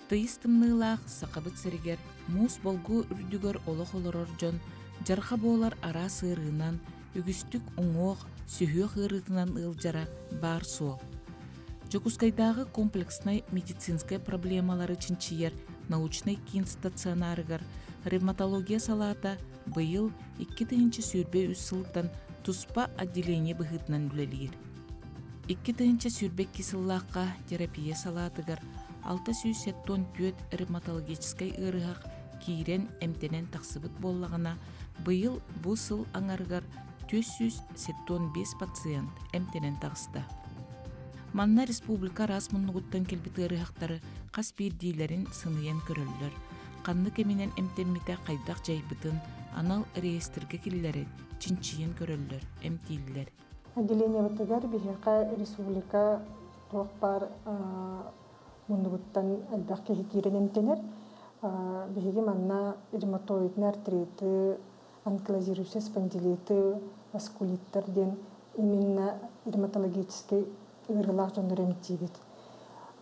Тыйыс тымныылаах Сахабыт сиригэр муус болгуо үрдүгэр олох олорор дьон дьарҕа буолар араас ыарыынан, үгүстүк уҥуох, сүһүөх ыарыытынан ыалдьара баар суол. Дьокуускайдааҕы комплекснай медицинскэй проблемалары чинчийэр научнай киин стационарыгар ревматология салаата быйыл 2023 сылтан туспа отделение быһыытынан үлэлиир. 2022 сыллаахха терапия салаатыгар 674 ревматологическай ыарыһах киирэн эмтэнэн тахсыбыт буоллаҕына, быйыл бу сыл аҥарыгар 475 пациент эмтэнэн таҕыста. Манна республика араас муннугуттан кэлбит ыарыһахтары хас биирдиилэрин сыныйан көрөллөр, ханнык эминэн эмтэммитэ хайдах дьайбытын анал реестргэ киллэрэн, чинчийэн көрөллөр, эмтииллэр. Отделениебытыгар биһиэхэ республика туох баар муннугуттан элбэх киһи киирэн эмтэнэр. Биһиги манна ревматоидный артриты, анкилозирующие спондилиты, васкулиттар диэн именно ревматологическай ыарыылаах дьоннору эмтиибит.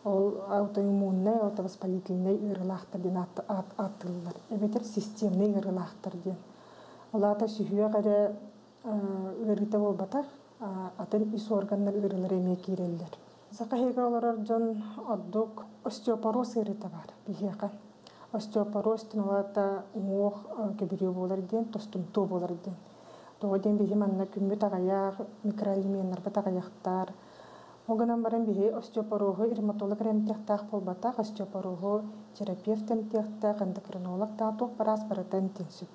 Ол аутоиммуннай, аутовоспалительнай ыарыылаахтар диэн ааттыыллар. Эбэтэр системнай ыарыылаахтар диэн. Ол аата сүһүөх эрэ ыарыыта буолбатах, атын ис органнар ыарыылара эмиэ киирэллэр. Саха иһигэр олорор дьон ордук остеопороз ыарыыта баар биһиэхэ. Остеопороз тыналата уҥуох көбүрүө буолар диэн, тостумтуо буолар диэн. Тоҕо диэн биһи манна күммүт аҕыйах, микроэлеменнарбыт аҕыйахтар. Ол гынан баран биһи остеопороһу ревматолог эрэ эмтиэхтээх буолбатах, остеопороһу терапевт эмтиэхтээх, эндокринолог да туох бараас барыта эмтиэн сөп.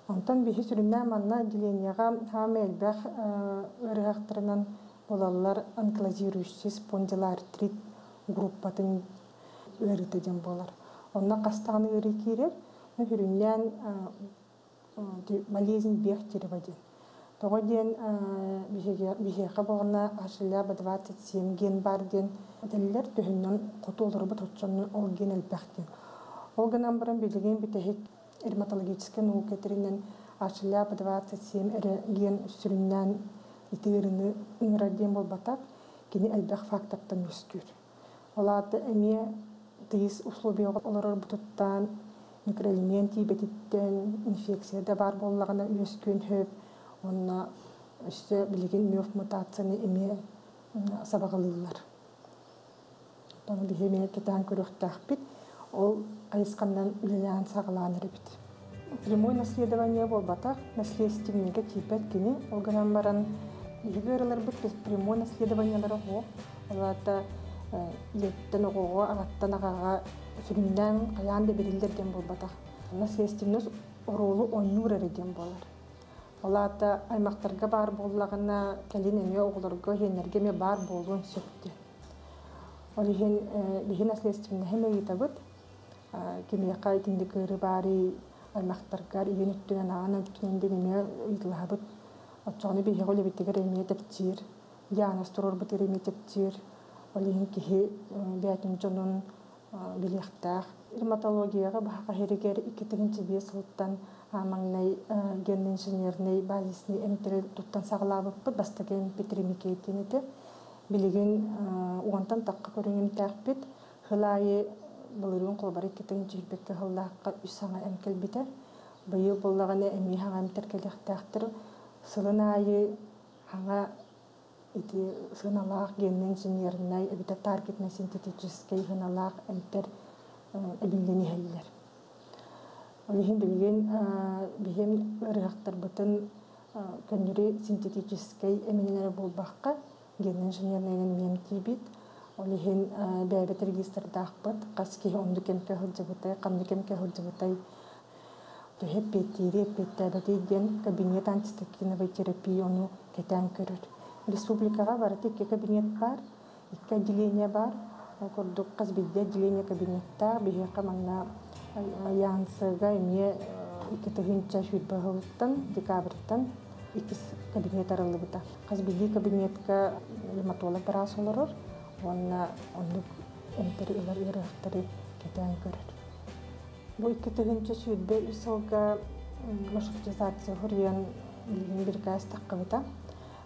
Онтон биһи сүрүннээн манна отделениеҕа хаамай элбэх ыарыһахтарынан буолаллар анкилозирующий спондилоартрит группатын ыарыыта диэн буолар. Онно хас даҕаны ыарыы киирэр. Сүрүннээн болезнь Бехтерева диэн. Тоҕо диэн биһиэхэ буолна HLA-B27 ген баар диэн этэллэр, төһөннөн хоту олорбут оччонон ол ген элбэх диэн. Ол гынан баран билигин бүтэһик ревматологическай наука этэринэн HLA-B27 эрэ ген сүрүннээн ити ыарыыны ыҥырар диэн буолбатах, кини элбэх фактортан үөскүүр. Ол аата эмиэ тыйыс условияҕа олорорбутуттан, микроэлемент тиийбэтиттэн, инфекция да баар буоллаҕына үөскүөн сөп уонна өссө билигин миоф мутацияны эмиэ сабаҕалыыллар. Оттон биһи эмиэ кэтээн көрүөхтээхпит. Ол хайысханан үлэлээн саҕалаан эрэбит. Прямой наследование буолбатах, наследственникка киирбэт кини. Ол гынан баран биһиги ыарыыларбыт прямой наследованиелара суох. Ол аата ийэттэн оҕоҕо, аҕаттан аҕаҕа сүрүннээн хайаан да бэриллэр диэн буолбатах. Наследственность оруолу оонньуур эрэ диэн буолар. Ол аата аймахтарга баар буоллаҕына, кэлин эмиэ оҕолорго, иһиэннэргэ эмиэ баар буолуон сөп диэн. Ол иһин биһи наследственноһын ыйытабыт. Кимиэхэ итинник ыарыы баарый, аймахтаргар ийэн өттүнэн, аҕан өттүнэн диэн эмиэ ыйыталаһабыт. Оччоҕуна биһиэхэ үлэбитигэр эмиэ чэпчиир, диагноз туруорбутугар эмиэ чэпчиир. Ол иһин киһи бэйэтин дьонун билиэхтээх. Ревматологияҕа баһаҕа иһэригэр 2005 сылтан маҥнай генно-инженернэй базисный эмтэри туттан саҕалаабыппыт. Бастакы эмпит Ремикейтин этэ. Билигин уонтан тахха көрүҥ эмтээхпит. Сыл аайы былырыын холобура 2 сүүрбэккэ сыллаахха үс саҥа эм кэлбитэ. Быйыл буоллаҕына эмиэ саҥа эмтэр кэлиэхтээхтэр. Сылын аайы саҥа ити сыаналаах генно-инженернай эбэтэр таргетно-синтетическэй сыаналаах эмтэр эбиллэн иһэллэр. Ол иһин билигин биһим ыарыһахтарбытын көннөрү синтетическэй эминэн эрэ буолбакка, генно-инженернэйинэн эмиэ эмтиибит. Ол иһин бэйэбит регистрдаахпыт, хас киһи оннук кэмгэ сылдьыбытай, ханнык кэмгэ сылдьыбытай, төһө эппиэттиири, эппиэттээбэтий диэн кабинет антистокиновой терапии ону кэтээн көрөр. Республикаҕа барыта икки кабинет баар, икки отделение баар. Ол курдук хас биирдии отделение кабинеттаах. Биһиэхэ манна ЯНС-га эмиэ 2020 сылыттан, декабрьтан иккис кабинет арыллыбыта. Хас биирдии кабинетка ревматолог быраас олорор уонна оннук эмтэри ылар ыарыһахтары кэтээн көрөр. Бу 2023 сылга маршрутизация суруйан билигин бирикээс таххыбыта.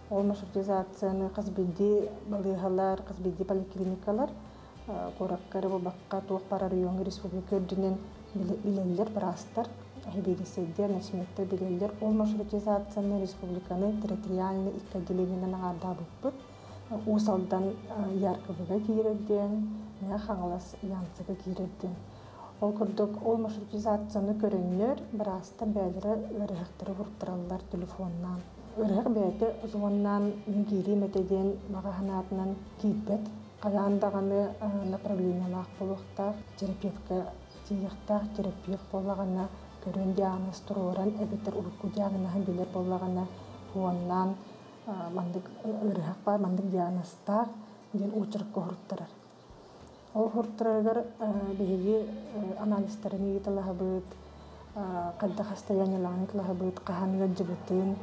Ол маршрутизацияны хас биирдии балыыһалар, хас биирдии поликлиникалар Куоракка эрэ буолбакка, туох баар оройуоҥҥа республика үрдүнэн билэллэр быраастар, сэбиэдиссэйдэр, начальниктар билэллэр. Ол маршрутизацияны республиканы территориальнай икки отделениенан аҥаардаабыппыт. Уус Алдан Ярковыга киирэр диэн, Мэҥэ Хаҥалас Янцыга киирэр диэн. Ол курдук, ол маршрутизацияны көрөннөр, быраастар бэйэлэрэ ыарыһахтары уһуртараллар телефоннаан. Ыарыһах бэйэтэ звоннаан мин киириим этэ диэн баҕа санаатынан киирбэт. Хайаан даҕаны направлениелаах буолуохтаах, терапевка тиийиэхтээх, терапевт буоллаҕына көрөн диагноз туруоран эбэтэр урукку диагноһын билэр буоллаҕына уоннаан маннык ыарыһах баар, маннык диагнозтаах диэн уочаракка уһуруттарар. Ол уһуруттарарыгар биһиги анализтарын ыйыталаһабыт, хайдах состояниелааҕын ыйыталаһабыт, хаһан ыалдьыбытын.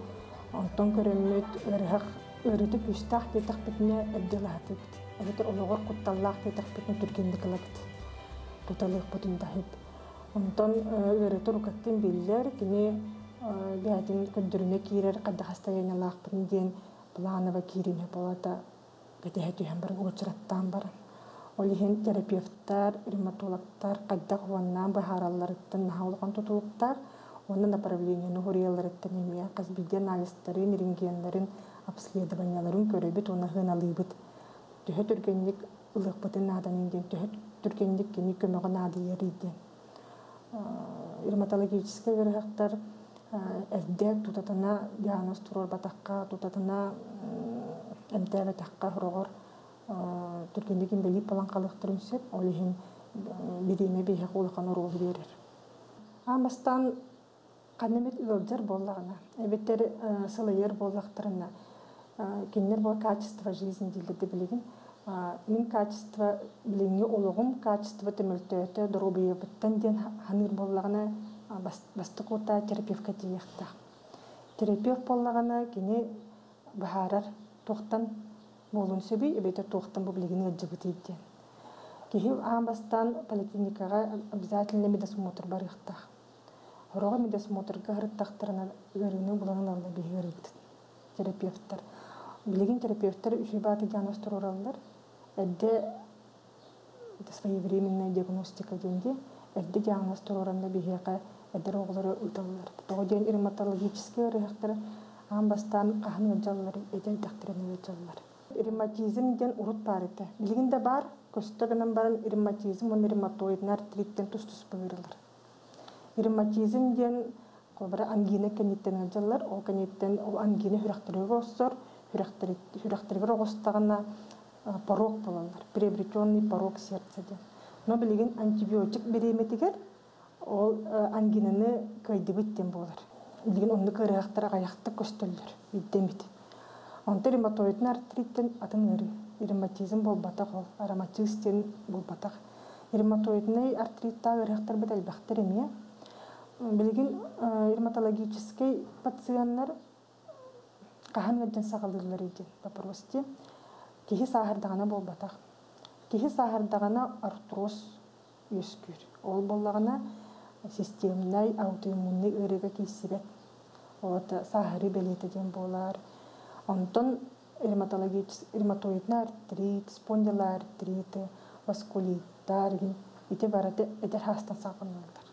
Онтон көрөммүт ыарыһах ыарыыта күүстээх диэтэхпитинэ эрдэ ылаһатыбыт. Эбэтэр олоҕор кутталлаах диэтэхпитинэ түргэнник ылабыт. Туталыахпытын да сөп. Онтон ыарыыта урукаттан биллэр, кини бэйэтин көрдөрүнэ киирэр, хайдах состояниелаахпын диэн планово кииринэ буолата кэтэһэ түһэн баран уочараттаан баран. Ол иһин терапевтар, ревматологтар хайдах уоннаан быһааралларыттан наһаа улахан тутулуктаах уонна направлениены уһуруйалларыттан эмиэ хас биирдии анализтарын, рентгеннэрин, обследованиеларын көрөбүт уонна сыаналыыбыт. Төһө түргэнник ылыахпытын нааданый диэн, төһө түргэнник кини көмөҕө наадыйарый диэн. Ревматологическай ыарыһахтар эрдэ тутатына диагноз туруорбатахха, тутатына эмтээбэтэххэ сороҕор түргэнник инбэлиит буолан хаалыахтарын сөп. Ол иһин бириэмэ биһиэхэ улахан оруолу биэрэр. Аан бастаан ханна эмит ыалдьар буоллаҕына, эбэтэр сылайар буоллахтарына, кинилэр бу качество жизни дииллэр да билигин. Мин качество билиҥҥи олоҕум качество мөлтөөтө доруобуйабыттан диэн саныыр буоллаҕына, бастакы утаа терапевка тиийиэхтээх. Терапевт буоллаҕына кини быһаарар туохтан буолуон сөбүй эбэтэр туохтан бу билигин ыалдьыбытый диэн. Киһи аан бастаан поликлиникаҕа обязательно медосмотр барыахтаах. Сороҕо медосмотрга сырыттахтарына ыарыыны булан ылаллар биһиги ыарыыбытын терапевтар. Билигин терапевтэр үчүгэй бааты диагноз туруораллар. Эрдэ это своевременная диагностика диэн дии. Эрдэ диагноз туруоранна биһиэхэ эдэр оҕолору ыыталлар. Тоҕо диэн ревматологическай ыарыһахтар аан бастаан хаһан ыалдьаллар, эдэрдэхтэринэ ыалдьаллар. Ревматизм диэн урут баар этэ. Билигин да баар, көстө гынан баран ревматизм уонна ревматоидный артриттэн тус-туспа ыарыылар. Ревматизм диэн холобура ангина кэнниттэн ыалдьаллар, ол кэнниттэн ол ангина сүрэхтэригэр оҕоссор, сүрэхтэригэр оҕустаҕына порок буолаллар, приобретенный порок сердца диэн. Но билигин антибиотик бириэмэтигэр ол ангинаны кыайдыбыт диэн буолар. Билигин оннук ыарыһахтар аҕыйахтык көстөллөр, ирдэммит. Онтон ревматоидный артриттэн атын ыарыы. Ревматизм буолбатах ол, ароматиз диэн буолбатах. Ревматоидный артриттаах ыарыһахтарбыт элбэхтэр эмиэ. Билигин ревматологическай пациеннар хаһан ыалдьан саҕалыыллар диэн вопрос дии. Киһи сааһырдаҕына буолбатах. Киһи сааһырдаҕына артроз үөскүүр. Ол буоллаҕына системнай аутоиммуннай ыарыыга киирсибэт. Вот сааһырыы бэлиэтэ диэн буолар. Онтон ревматоидный артрит, спондилоартриты, васкулиттар ити барыта эдэр саастан саҕаланаллар.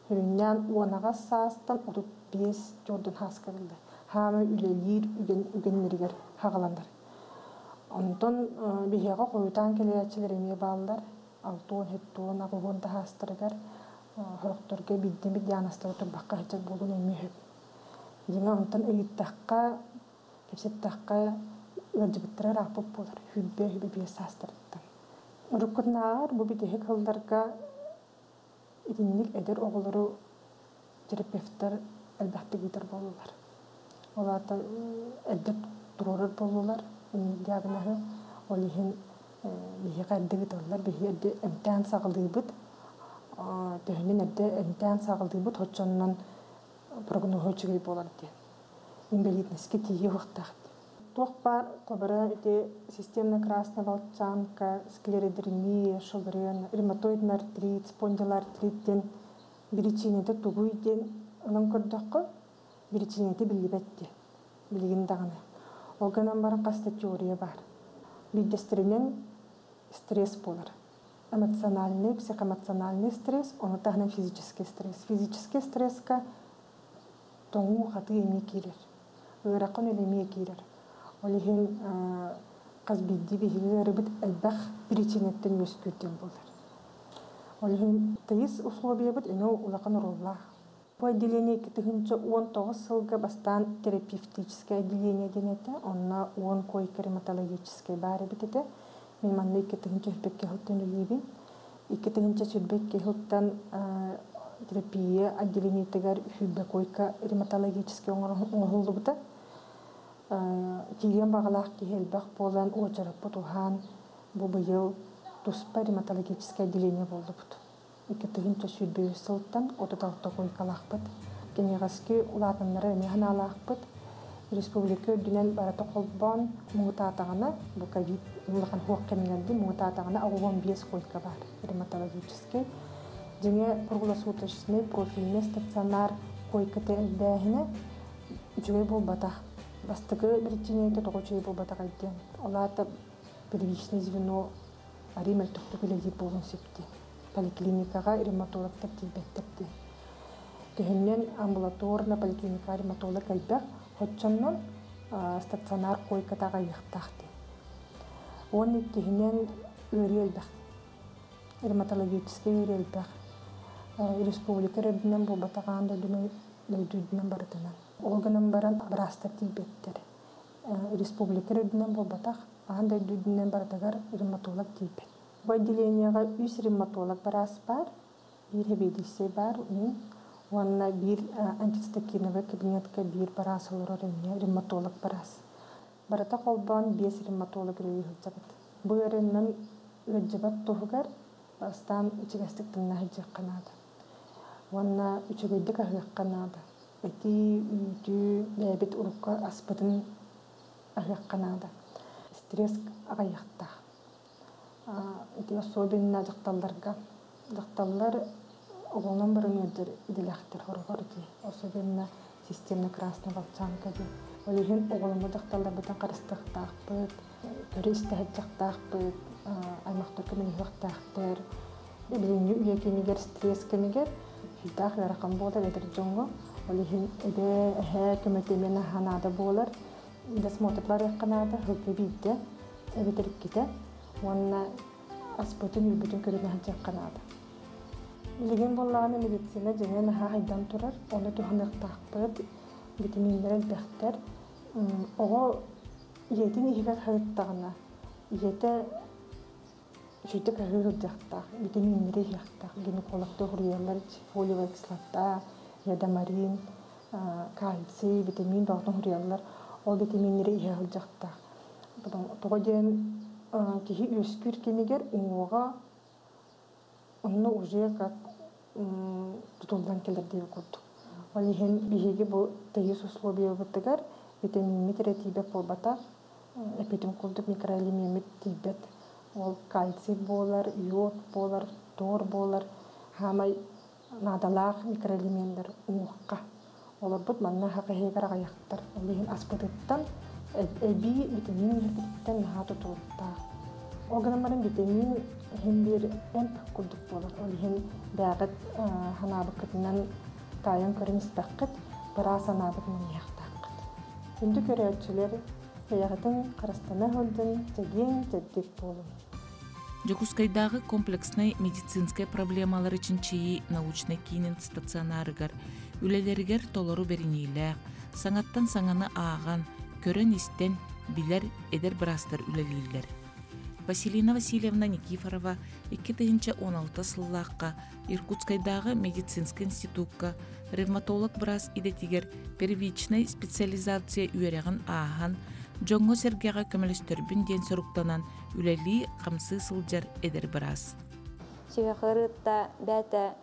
Сүрүннээн 10 саастан 35 дьордун хааска кэллэ. Хаамы үлэлиир үгэннэригэр хаҕаланар. Онтон биһиэхэ хойутаан кэлээччилэр эмиэ бааллар. 6 7 8 таһаастарыгар сорохторго биирдэмит диагностары турбакка сылдьар буолуон эмиэ сөп. Дьиҥэ онтон ыйыттахха, кэпсэттэххэ ыалдьыбыттара ырааппыт буолар. Сүүрбэ, 25 саастарыттан. Уруккутунааҕар бу бүтэһик сылларга итинник эдэр оҕолору терапевтар элбэхтик ыытар буоллулар. Ол аата эрдэ туруорар буоллулар диагноһы. Ол иһин биһиэхэ эрдэ ыыталлар, биһиги эрдэ эмтээн саҕалыыбыт. Төһөнөн эрдэ эмтээн саҕалыыбыт, оччонон прогноһа үчүгэй буолар диэн. Инвалидностька тиийиэ уохтаах диэн. Туох баар холобура ити системная красная волчанка, склеродермия, Шелгрен, ревматоидный артрит, спондилоартрит диэн биричиинэтэ тугуй диэн ылан көрдөххө, биричиинэтэ биллибэт диэн. Билигин даҕаны. Ол гынан баран хас да теория баар. Биирдэстэринэн стресс буолар. Эмоциональный, психоэмоциональный стресс, ону таһынан физический стресс. Физический стресска тоҥуу хатыы эмиэ киирэр. Ыарахан үлэ эмиэ киирэр. Ол иһин хас биирдии биһиги ыарыыбыт элбэх причинаттан үөскүүр диэн буолар. Ол иһин тыйыс условиябыт эмиэ улахан оруоллаах. Бу отделение 2019 сылга бастаан терапевтическое отделение диэн этэ. Онно 10 койка ревматологическай баар эбит этэ. Мин манна 2022 сылтан үлэлиибин. 2022 сылтан терапия отделениетыгар 20 койка ревматологическай оҥоһуллубута. Киириэн баҕалаах киһи элбэх буолан, уочараппыт уһаан, бу быйыл туспа ревматологическай отделение буоллубут. 2023 сылтан 36 койкалаахпыт. Кэнэҕэски улаатыннара эмиэ санаалаахпыт. Республика үрдүнэн барыта холбоон муҥутаатаҕына, бу ковид улахан суох кэмигэр муҥутаатаҕына 85 койка баар ревматологическай. Дьиҥэ круглосуточный профильный стационар койката элбээһинэ үчүгэй буолбатах. Бастакы причинэтэ тоҕо үчүгэй буолбатах диэн. Ол аата первичное звено арыый мөлтөхтүк үлэлиир буолуон сөп диэн. Поликлиникаҕа ревматологтар тиийбэттэр диэн. Төһөннөн амбулаторно поликлиника ревматолог элбэх, оччоннон стационар койката аҕыйахтаах диэн. Уонна иккиһинэн ыарыы элбэх. Ревматологическай ыарыы элбэх. Республика үрдүнэн буолбатах, аан дойдуну дойду үрдүнэн барытынан. Ол гынан баран быраастар тиийбэттэр. Республика үрдүнэн буолбатах, аан дойду үрдүнэн барытыгар ревматолог тиийбэт. Бу отделениеҕа үс ревматолог быраас баар, биир сэбиэдиссэй баар, мин, уонна биир антицитокиновый кабинетка биир быраас олорор эмиэ ревматолог быраас. Барыта холбоон биэс ревматолог үлэлии сылдьабыт. Бу ыарыынан ыалдьыбат туһугар бастаан ичигэстик тыҥна сылдьыахха наада. Уонна үчүгэйдик аһыахха наада. Эти, үүтү, бэйэбит урукку аспытын аһыахха наада. Стресс аҕыйахтаах. Ити особенно дьахталларга. Дьахталлар оҕолонон баран ыалдьар идэлээхтэр хороҕор ити. Особенно системно красная волчанка диэн. Ол иһин оҕоломмут дьахталларбытын харыстыахтаахпыт, көрө истэ сылдьыахтаахпыт, аймахтар көмөлөһүөхтээхтэр. Билиҥҥи үйэ кэмигэр, стресс кэмигэр сүрдээх ыарахан буолар эдэр дьоҥҥо. Ол иһин эбээ, эһээ көмөтө эмиэ наһаа наада буолар. Досмотр барыахха наада, сылга биирдэ, эбэтэр иккитэ. Уонна аспытын, үүппүтүн көрүнэ сылдьыахха наада. Билигин буоллаҕына медицина дьиҥэ наһаа хайдан турар, ону туһаныахтаахпыт, витаминнэр элбэхтэр. Оҕо ийэтин иһигэр сырыттаҕына, ийэтэ үчүгэйдик аһыы сылдьыахтаах, витаминнэри иһиэхтээх. Гинекологтар суруйаллар фолиевая кислота, ядомарин, кальций, витамин бөҕөтүн суруйаллар. Ол витаминнэри иһэ сылдьыахтаах. Тоҕо диэн киһи үөскүүр кэмигэр уҥуоҕа онно уже как тутуллан кэлэр диэбит курдук. Ол иһин биһиги бу тыйыс условиябытыгар витамиммит эрэ тиийбэт буолбатах, эппитим курдук микроэлемеммит тиийбэт. Ол кальций буолар, йод буолар, фтор буолар, хаамай наадалаах микроэлеменнэр уҥуохха. Олорбут манна хахыһыгар аҕыйахтар. Ол иһин аспытыттан эбии витамин иһэрбититтэн наһаа тутулуктаах. Ол гынан баран витамин иһин биир эмп курдук буолар. Ол иһин бэйэҕит санаабыккытынан таайан көрөн истэххит, быраас санаабытынан иһиэхтааххыт. Күндү көрөөччүлэр, бэйэҕитин харыстана сылдьын, чэгиэн, чэбдик буолуҥ. Дьокуускайдааҕы комплекснай медицинскэй проблемалары чинчийии научнай киинин стационарыгар үлэлэригэр толору бэриниилээх, саҥаттан саҥаны ааҕан, көрөн-истэн билэр эдэр быраастар үлэлииллэр. Василина Васильевна Никифорова 2016 сыллаахха Иркутскайдааҕы медицинскэй институкка ревматолог-быраас идэтигэр первичнай специализация үөрэҕин ааһан, дьоҥҥо-сэргэҕэ көмөлөстөрбүн диэн соруктанан үлэлии-хамсыы сылдьар эдэр быраас. Сүһүөх ыарыытта бэйэтэ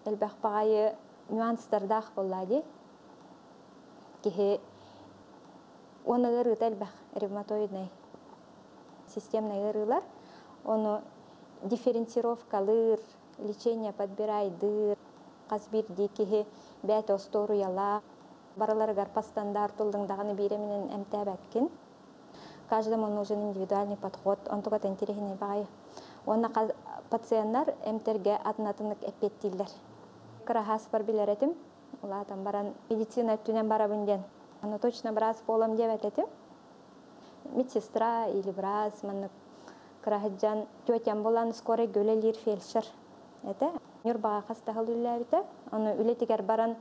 элбэх баҕайы нюанстардаах буолла дии. Киһи уонна ыарыыта элбэх ревматоиднай системнай ыарыылар. Ону дифференцировкалыыр, лечение подбирайдыыр, хас биирдии киһи бэйэтэ остуоруйалаах, барыларыгар по стандарту ыллыҥ даҕаны биир эминэн эмтээбэккин. Каждому нужен индивидуальный подход, онтугата интэриэһинэй баҕайы. Уонна Пациеннар эмтэргэ атын-атыннык эппиэттииллэр. Кыра сааспар билэр этим. Улаатан баран медицина өттүнэн барабын диэн. Аны точно быраас буолам диэбэт этим. Медсестра или быраас маннык кыра сылдьан тетям булан скорайга үлэлиир фельдшер этэ. Ньурбаҕа хас да сыл үлэлээбитэ. Ону үлэтигэр баран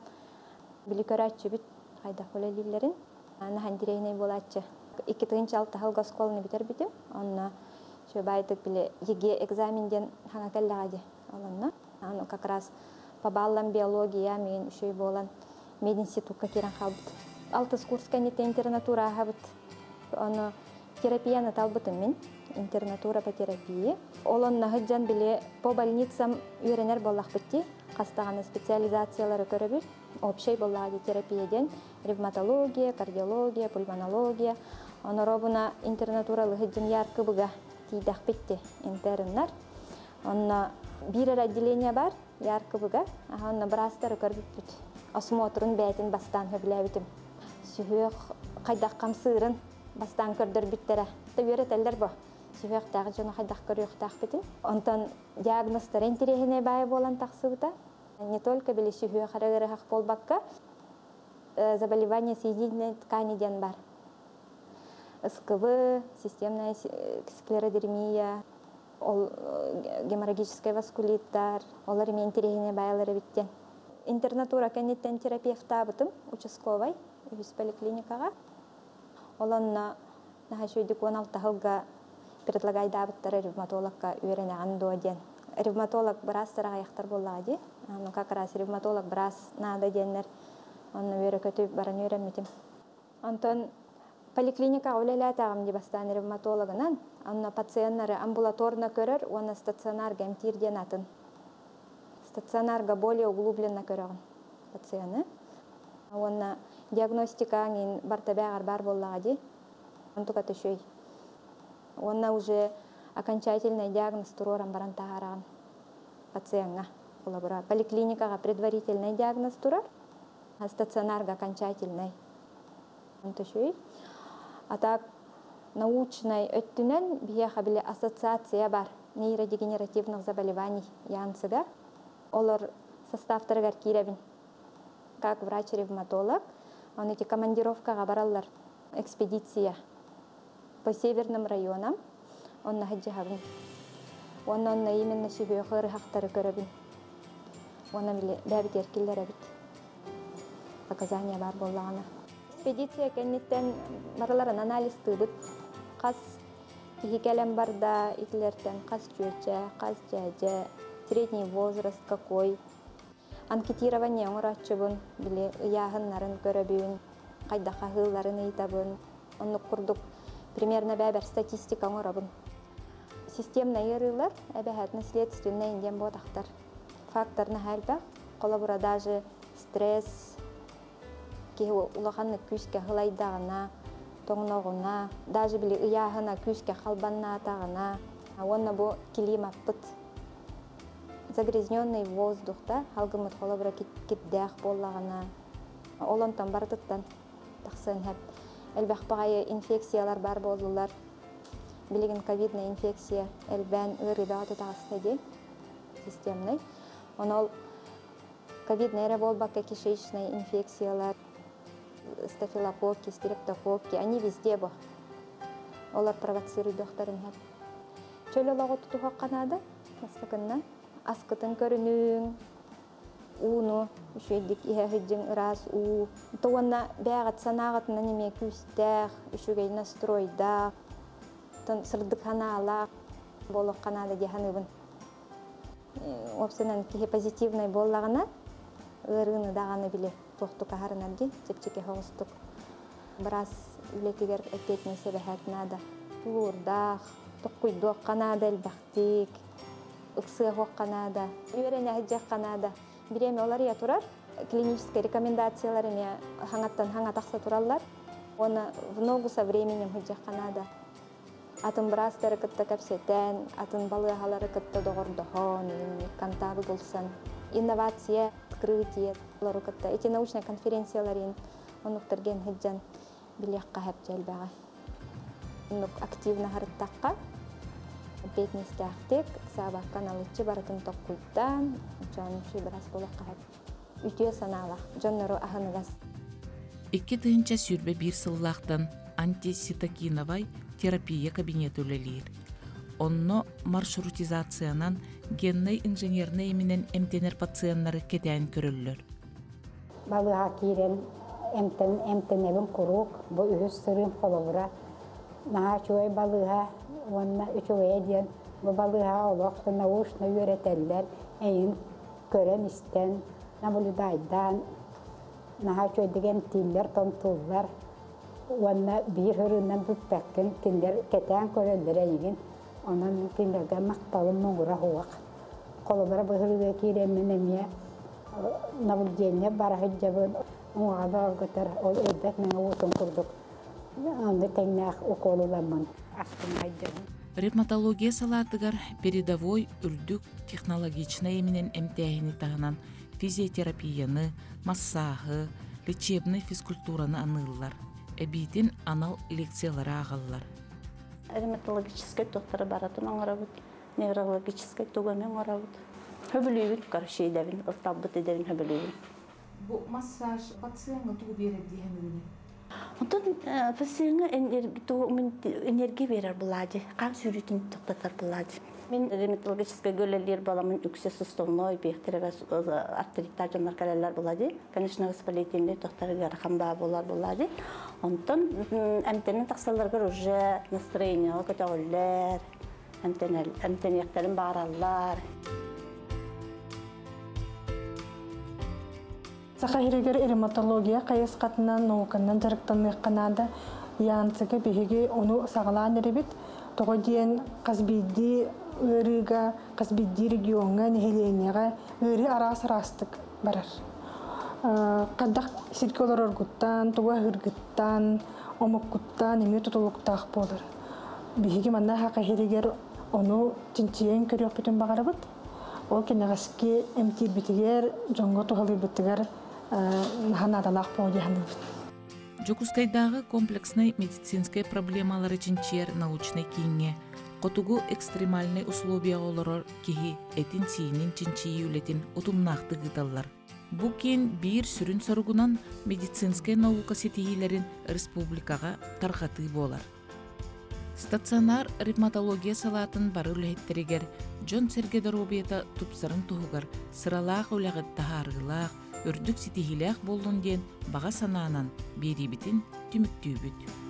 били көрөөччүбүт хайдах үлэлииллэрин. Наһаа интэриэһинэй буолааччы. 2006 сылга оскуоланы бүтэрбитим. Онно үчүгэйдик били ЕГЭ экзамен диэн хаҥа кэллэҕэ дии. Ол онно. Аны как раз по баллам биология мин үчүгэй буолан мединститукка киирэн хаалбыт. Алтыс курс кэнниттэн интернатура ааһабыт. Ону терапияны талбытым мин. Интернатура по терапии. Ол онно сылдьан били по больницам үөрэнэр буоллахпыт дии. Хас даҕаны специализациялары көрөбүт. Общай буоллаҕа дии терапия диэн. Ревматология, кардиология, пульмонология. Оноробуна интернатуралы сылдьан Яркыбыга тиийдэхпит дии интерннар. Онно биир эрэ отделение бар Яркыбыга. Аха онно быраастары көрбүппүт. Осмотрун бэйэтин бастаан сөбүлээбитим. Сүһүөх хайдах хамсыырын бастаан көрдөрбүттэрэ. Үөрэтэллэр бу. Сүһүөхтээх дьону хайдах көрүөхтээхпитин. Онтон диагнозтара интэриэһинэй баайы буолан тахсыбыта. Не только били сүһүөх эрэ ыарыһах буолбакка, заболевание соединительной ткани диэн бар. СКВ, системная склеродермия, ол геморрагическай васкулиттар, олар эмиэ интэриэһинэй баайалар эбиттен. Интернатура кэнниттэн терапевтаабытым участковай үһүс поликлиникаҕа. Ол онно наһаа үчүгэйдик 16 сылга предлагайдаабыттара ревматологка үөрэнэҕин дуо диэн. Ревматолог быраастар аҕыйахтар буоллаҕа дии. Ну как раз ревматолог быраас наада диэннэр онно үөрэ-көтө баран үөрэммитим. Онтон поликлиникаҕа үлэлээтэҕим дии бастаан ревматологынан. Онно пациеннары амбулаторно көрөр уонна стационарга эмтиир диэн атын. Стационарга более углубленно көрөҕүн пациены. Уонна диагностика ҥин барыта бээҕэр баар буоллаҕа дии. Онтука үчүгэй. Уонна уже окончательный диагноз туруоран баран таһаараҕын пациеҥҥа. Холобура, поликлиникаҕа предварительный диагноз турар, а стационарга окончательный. Онто үчүгэй. А так научнай өттүнэн биһиэхэ били ассоциация бар нейродегенеративных заболеваний ЯНЦга. Олор составтарыгар киирэбин. Как врач-ревматолог, он эти командировкаҕа бараллар экспедиция по северным районам. Онно сылдьыһабын. Уонна онно именно сүһүөх ыарыһахтары көрөбүн. Уонна били бэйэбит эркиллэрэбит. Показания бар буоллаҕына. Экспедиция кэнниттэн барыларын анализтыыбыт. Хас киһи кэлэн барда, итилэртэн хас чүөчэ, хас дьээдьэ, средний возраст какой. Анкетирование оҥорооччубун, били ыйааһыннарын көрөбүн, хайдах аһыылларын ыйытабын. Оннук курдук примерно бэйэбэр статистика оҥоробун. Системнай ыарыылар эбэһээт наследственный диэн буотахтар. Фактор наһаа элбэх. Холобура даже стресс, киһи улаханнык күүскэ сылайдаҕына, тоҥноҕуна, даже били ыйааһына күүскэ халбаннаатаҕына, уонна бу климаппыт загрязненный воздух да, халгыммыт холобура кирдээх буоллаҕына, ол онтон барытыттан тахсыан сөп. Элбэх баҕайы инфекциялар бар буоллулар. Билигин ковидная инфекция элбээн ыарыыдаҕа тутаҕаста дии системный. Онон ковидный эрэ буолбакка кишечная инфекциялар, стафилококки, стрептококки, они везде бу. Олар провоцируйдуохтарын сөп. Чөл олоҕу тутуһуохха наада, бастакыннан. Аскытын көрүнүҥ, ууну үчүгэйдик иһэ сылдьыҥ ыраас уу. Уонна бэйэҕит санааҕытынан эмиэ күүстээх, үчүгэй настройдаах, сырдык санаалаах буолуохха наада дии саныыбын. Уопсайынан киһи позитивный буоллаҕына, ыарыыны даҕаны били туохтук аһарынар дии, чэпчэки соҕустук. Быраас үлэтигэр эппиэтинэс эбэһээт наада. Тулуурдаах, токкуйдуохха наада элбэхтик, ыксыахуохха наада, үөрэнэ сылдьыахха наада. Бириэмэ уларыйа турар, клиническэй рекомендациялар эмиэ хаҥаттан хаҥа тахса тураллар. Уонна в ногу со временем сылдьыахха наада. Атын быраастары кытта кэпсэтэн, атын балыыһалары кытта доҕордоһон, контакт булсан, инновация, открытие олору кытта эти научный конференцияларын оннуктарген сылдьан билиэххэ сөп элбэҕи. Оннук активно сырыттахха, Эппиэтинэстээхтик, ыксаабакка налыччы барытын толкуйдаан, дьон үчүгэй быраас буолуохха сөп. Үтүө санаалаах, дьоннору аһыныгас. 2021 сыллаахтан антиситокиновай терапия кабинета үлэлиир. Онно маршрутизациянан геннай инженернэй эминэн эмтэнэр пациеннары кэтээн көрөллөр. Балыыһа киирэн эмтэн эмтэнэбин куруук. Бу үһүс сырыым холобура. Наһаа үчүгэй балыыһа уонна үчүгэйэ диэн бу балыыһаҕа олох да научно үөрэтэллэр, эйин көрөн-истэн, наблюдайдаан наһаа үчүгэйдик эмтииллэр, томтууллар уонна биир ырыынан бүппэккин, кинилэр кэтээн көрөллөр эйигин. Онон кинилэргэ махталым муҥура суох. Холобура быһырыыга киирэммин эмиэ наблюдение бара сылдьабын, уҥаҕа бөҕөргөтөр, ол өлбөт мэҥэ уутун курдук онно тэҥнээх укол ыламмын астына сылдьабын. Ревматология салаатыгар передовой үрдүк технологичнай эминэн эмтээһини таһынан физиотерапияны, массааһы, лечебнай физкультураны аныыллар. Эбиитин анал лекциялары ааҕаллар. Ревматологическай туохтары барытын оҥоробут, неврологическай тугу эмэ оҥоробут. Хөбүлүүбүн, короче, идэбин, ылталбыт идэбин хөбүлүүбүн. Бу массаж пациеҥҥа тугу биэрэр дии саныыгыный? Онтон пациеҥҥа энергия биэрэр буолаадьы, хаан сүүрүүтүн тохтотор буолаадьы. Мин ревматологическай үлэлиир буоламмын үксэ суставной биэхтэрэ артриттаах дьоннор кэлэллэр буолаадьы. Конечно, воспалительный тохтор ыарахан баа буолар буолаадьы. Онтон эмтэнэн тахсалларыгар уже настроениеҕа көтөҕүллэр, эмтэниэхтэрин баараллар. Саха сиригэр ревматология хайысхатынан науканан дьарыктаныахха наада. Янцыга биһиги ону саҕалаан эрэбит. Тоҕо диэн хас биирдии ыарыыга, хас биирдии региоҥҥа, нэһилиэнньэҕэ ыарыы араас-араастык барар. Хайдах сиргэ олороргуттан, тугу аһыыргыттан, омуккуттан эмиэ тутулуктаах буолар. Биһиги манна Саха сиригэр ону чинчийэн көрүөхпүтүн баҕарабыт. Ол кэнэҕэски эмтиирбитигэр, дьоҥҥо туһалыырбытыгар наһаа наадалаах буолуо дии саныыбын. Дьокуускайдааҕы комплекснай медицинскэй проблемалары чинчийэр научнай кииҥҥэ хотугу экстремальнай условияҕа олорор киһи этин-сиинин чинчийии үлэтин утумнаахтык ыыталлар. Бу киин биир сүрүн соругунан медицинскэй наука ситиһиилэрин республикаҕа тарҕатыы буолар. Стационар ревматология салаатын бары үлэһиттэригэр дьон-сэргэ доруобуйата тупсарын туһугар сыралаах үлэҕит таһаарыылаах, үрдүк ситиһиилээх буоллун диэн баҕа санаанан биэриибитин түмүктүүбүт.